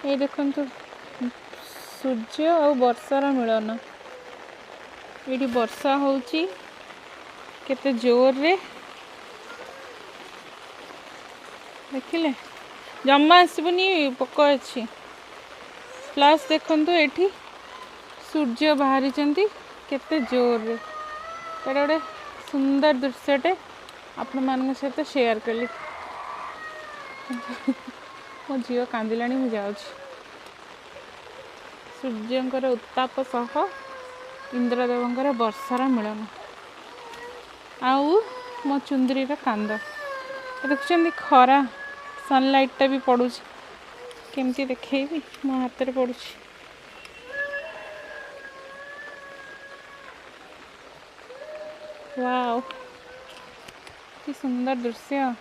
ଏଇ ଦେଖନ୍ତୁ ସୂର୍ଯ୍ୟ ଆଉ ବର୍ଷାର ମିଳନ। ଏଇଠି ବର୍ଷା ହେଉଛି କେତେ ଜୋରରେ, ଦେଖିଲେ? ଜମା ଆସିବନି, ପୋକ ଅଛି। ପ୍ଲସ୍ ଦେଖନ୍ତୁ ଏଠି ସୂର୍ଯ୍ୟ ବାହାରିଛନ୍ତି କେତେ ଜୋରରେ। ଏଇଟା ଗୋଟେ ସୁନ୍ଦର ଦୃଶ୍ୟଟେ ଆପଣମାନଙ୍କ ସହିତ ସେୟାର କଲି। ମୋ ଝିଅ କାନ୍ଦିଲାଣି, ମୁଁ ଯାଉଛି। ସୂର୍ଯ୍ୟଙ୍କର ଉତ୍ତାପ ସହ ଇନ୍ଦ୍ରଦେବଙ୍କର ବର୍ଷାର ମିଳନ ଆଉ ମୋ ଚୁନ୍ଦୁରୀର କାନ୍ଦ। ଦେଖୁଛନ୍ତି ଖରା, ସନଲାଇଟ୍ଟା ବି ପଡ଼ୁଛି। କେମିତି ଦେଖେଇବି, ମୋ ହାତରେ ପଡ଼ୁଛି। ୱାଓ, କି ସୁନ୍ଦର ଦୃଶ୍ୟ!